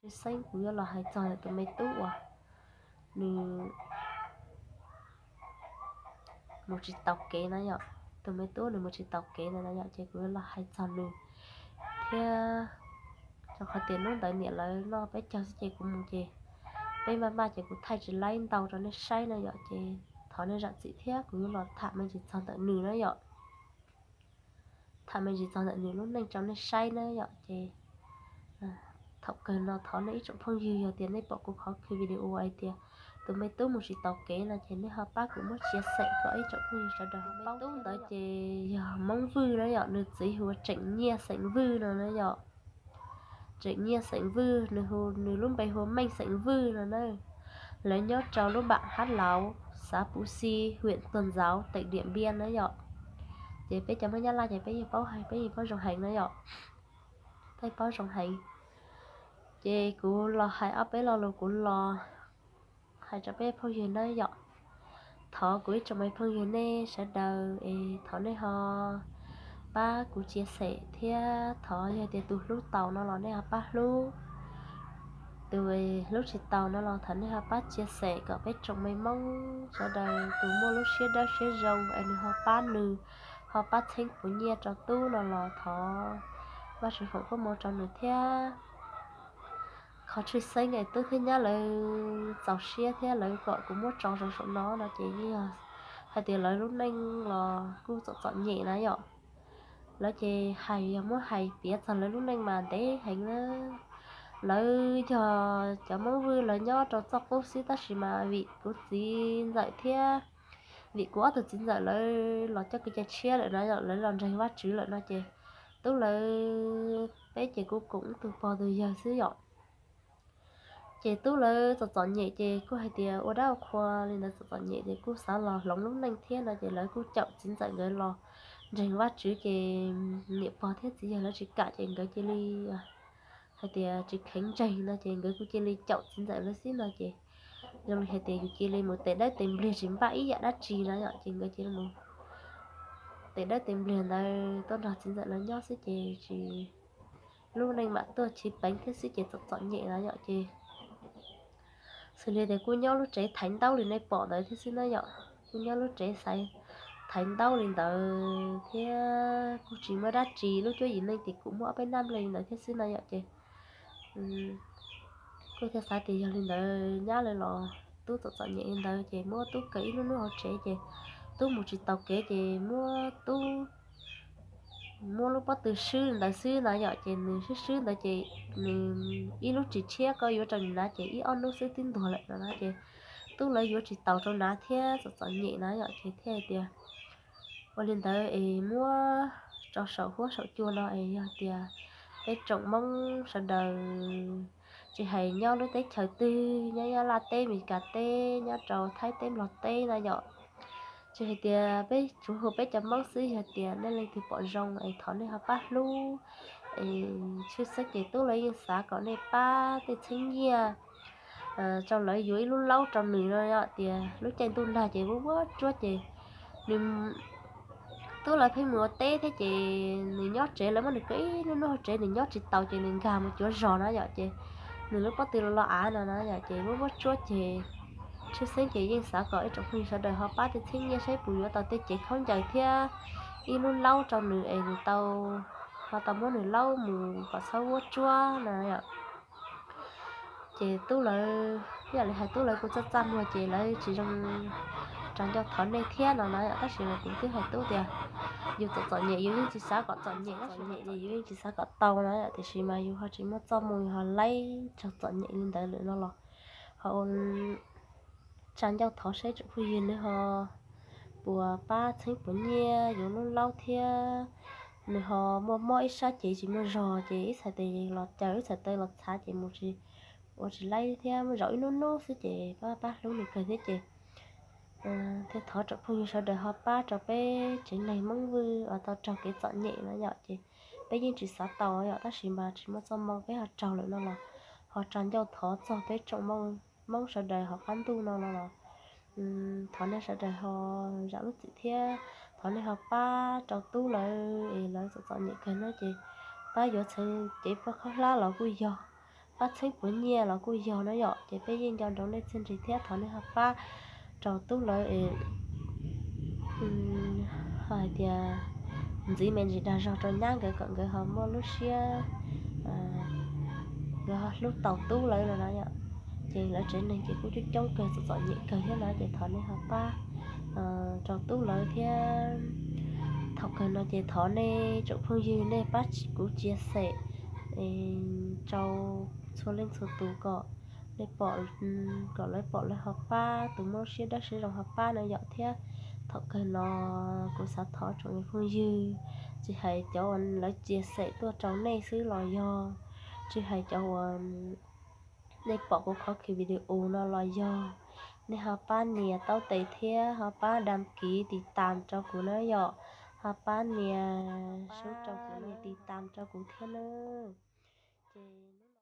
Xeeb kuv yuav los hais txog tus me tub uas nws mus tsis taus kev na yom, tus me tub nws mus tsis taus kev ntawd na yom, ces kuv yuav los hais txog nws thiab. Rau qhov tias hnub ntawd niam lawv noj peb caug xwb ces kuv mus ces peb maj maj ces kuv thaij tsis laib ntau rau nej saib na yom, ces thov nej zam txim thiab kuv yuav los tham me ntsis txog ntawm nws na yom. Tham me ntsis txog ntawm nws lub neej rau nej saib na yom, ces thaum kawg no thov nej ib tsoom phooj ywg yog tias nej pom kuv qhov video hais tias tus me tub mus tsis taus kev no ces nej ho pab kuv muab share kom ib tsoom phooj ywg sawv daws ho paub. Tub ntawd ces yog Hmoob Vwj na yom, nws txiv hu ua Tseem Nyiaj xeem Vwj no na yom. Tseem Nyiaj xeem Vwj, nws hu, nws lub npe hu ua Meej xeem Vwj no na. Lawv nyob rau lub npam Hab Lauv, xav Puv Xi, huyện Tuần Giáo, tỉnh Điện Biên na yom. Ces peb cov Hmoob Nyab Laj ces peb yeej paub, peb yeej paub zoo heev na yom. Peb paub zoo heev. Ces kuv los hais ob peb lo lus kuv los hais rau peb phooj ywg na yom. Thov kuv ib tsoom me phooj ywg nej sawv daws es thov nej ho pab kuv share thiab thov yog tias tus hlub tau no los nej ho pab hlub, tus hlub tsis tau no los thov nej ho pab share kom peb tsoom me Hmoob sawv daws tus muaj lub siab dawb siab zoo es nws ho pab nws, ho pab txheeb puas nyiaj rau tub no los thov Vajtswv foom koob hmoov rau nws thiab. Qhov tshwj xeeb es tub thiab nyab lawv txaus siab thiab lawv kom kuv muab tso rau saum no no ces yeej hais tias lawv lub neej los kuj txom txom nyem na yom. Lawv ces hais yog muab hais piav txog lawv lub neej mas ntev heev na. Lawv yog cov Hmoob Vwj lawv nyob rau txoj qub xwb tab sis mas vim kuv txiv ntxawm thiab vim kuv ob tug txiv ntxawm lawv los coj kev cai tshiab lawm no yom, lawv los ntseeg Vajtswv lawm no ces tub lawv peb ces kuj koom ib tug pog tus yawg xwb yom. Ces tub lawv txom txom nyem ces kuj hais tias ua dab ua qhua li ntawd txom txom nyem ces kuj xav los hloov lub neej thiab no ces lawv kuj caum txiv ntxawm nkawd los ntseeg Vajtswv ces niam pog thiab txiv yawg lawv tsis kam ces nkawd cia li hais tias tsis kheev ntseeg no ces nkawd kuj cia li caum txiv ntxawm lawv xwb no ces zoo li hais tias yus cia li mus tes dawb tes npliag tsis npaj ib yam dab tsi na yom, ces nkawd cia li mus tes dawb tes npliag ntawd tuaj nrog txiv ntxawm lawv nyob xwb ces tsis, lub neej mam tuaj chiv peev thiab xwb ces txom txom nyem na yom. Ces xws li tias kuj nyob lub tsev thaiv ntaub li nej pom ntawd thiab xwb na yom, kuj nyob lub tsev xaiv thaiv ntaub li ntawd thiab kuj tsis muaj dab tsi, lub cuab yim neej ces kuj muaj ob peb nab nplej li ntawd thiab xwb na yom. Ces kuj thiaj xav tias yog li ntawd nyab lawv los tub txom txom nyem li ntawd ces muab tub kaw ib lub hnub hauv tsev ces tub mus tsis taus kev ces muab tub, muab lub pob tw swb li ntawd xwb na yom. Ces nws swb swb ntawd ces nws ib lub ris tshiab koj yuav rau nws hnav ces ib ob hnub xwb twb ntuag lawm no na. Ces tub lawv yuav tsis taus rau hnav thiab txom txom nyem na yom, ces thiaj hais tias ua li ntawd es muab rau saum huab saum cua no es yog tias peb tsoom Hmoob sawv daws tsis hais nyob lub teb chaws twg, nyob Nyab Laj teb, Mes Kas teb, nyob rau Thaib teb, Nplog teb na yom, tsis hais tias peb tsuas hu peb cov Hmoob xwb, yog tias nej leej twg pom zoo es thov nej ho pab hlub. Es tshwj xeeb ces tub lawv yeej xav kom nej pab tej txheeb nyiaj rau lawv yuav ib lub laub rau nws no yom. Tias lub caij ntuj nag ces vuab vuab tsuab ces nws, tub lawv pheej mus ua teb thiab ces nws nyob tsev lawv muab nws kaw ib hnub hauv tsev nws nyob tsis taus ces nws nkag mus cuav zos na yom. Ces nws lub pob tw los los av no na yom, ces vuab vuab tsuab ces tshwj xeeb ces yeej xav kom ib tsoom phooj ywg sawv daws ho pab tej txheeb nyiaj saib puas yuav tau tej cev khaub ncaws thiab ib lub laub rau nws es nws tau, ho tau muab nws laub mus kom txhob vuab tsuab na yom. Ces tub lawv, ib yam li hais tub lawv kuj txaj txaj muag ces lawv tsis zoo tsa ncauj thov nej thiab no na yom. Tab sis mas kuv twb hais tub tias yus txom txom nyem yus yeej tsis xav kom txom nyem, txom nyem ces yus yeej tsis xav kom tau na yom. Tiam sis mas yus ho tsis muaj txoj moo yus ho laib raug txom nyem li ntawd lawm no los ho tsa ncauj thov saib tsoom phooj ywg nws ho puas pab txheeb puas nyiaj yuav lub laub thiab nws ho muaj mob ib sab cev tsis muaj zog ces ib txhais tes los caws ib txhais tes los txhav ces mus tsis, ua tsis laib thiab muaj zaum ib hnub hnub xwb ces pab pab hlub nws kawg thiab ces thiaj thov tsoom phooj ywg sawv daws ho pab rau peb tsev neeg Hmoob Vwj uas tau raug kev txom nyem na yom. Ces peb yeej tsis xav tau yom, tab sis mas tsis muaj txoj moo peb ho raug lawm no los ho tsa ncauj thov txog peb tsoom Hmoob sawv daws hauv qab ntuj no no los thov nej sawv daws ho zam lub txim thiab thov nej ho pab rau tub lawv es lawv txom txom nyem kawg no ces pab yuav txhais cev poj khaub hlab los kuj yog, pab txheeb puav nyiaj los kuj yog na yom, ces peb yeej nco ntsoov nej txiaj ntsig thiab thov nej ho pab rau tub lawv es hais tias ntxiv me ntsis dag zog rau nyab nkawd kom nkawd ho muaj lub siab, nkawd ho hlub tau tub lawv no na yom. Ces lawv tsev neeg ces kuj coob coob kawg, txom txom nyem kawg thiab na, ces thov nej ho pab rau tub lawv thiab. Thaum kawg no ces thov nej tsoom phooj ywg nej pab kuv chia sẻ rau txhua leej txhua tus kom nej pom, kom lawv pom lawv ho pab, tus muaj siab dawb siab zoo ho pab na yom. Thiab thaum kawg no kuv xav thov tsoom phooj ywg, tsis hais cov uas lawv chia sẻ tuaj rau nej xwb los yog, tsis hais cov uas nej pom kuv qhov video no los yog, nej ho pab nias taub tes thiab ho pab đăng ký tiv tam rau kuv na yom, ho pab nias sub rau kuv, nias tiv tam rau kuv thiab na. Ces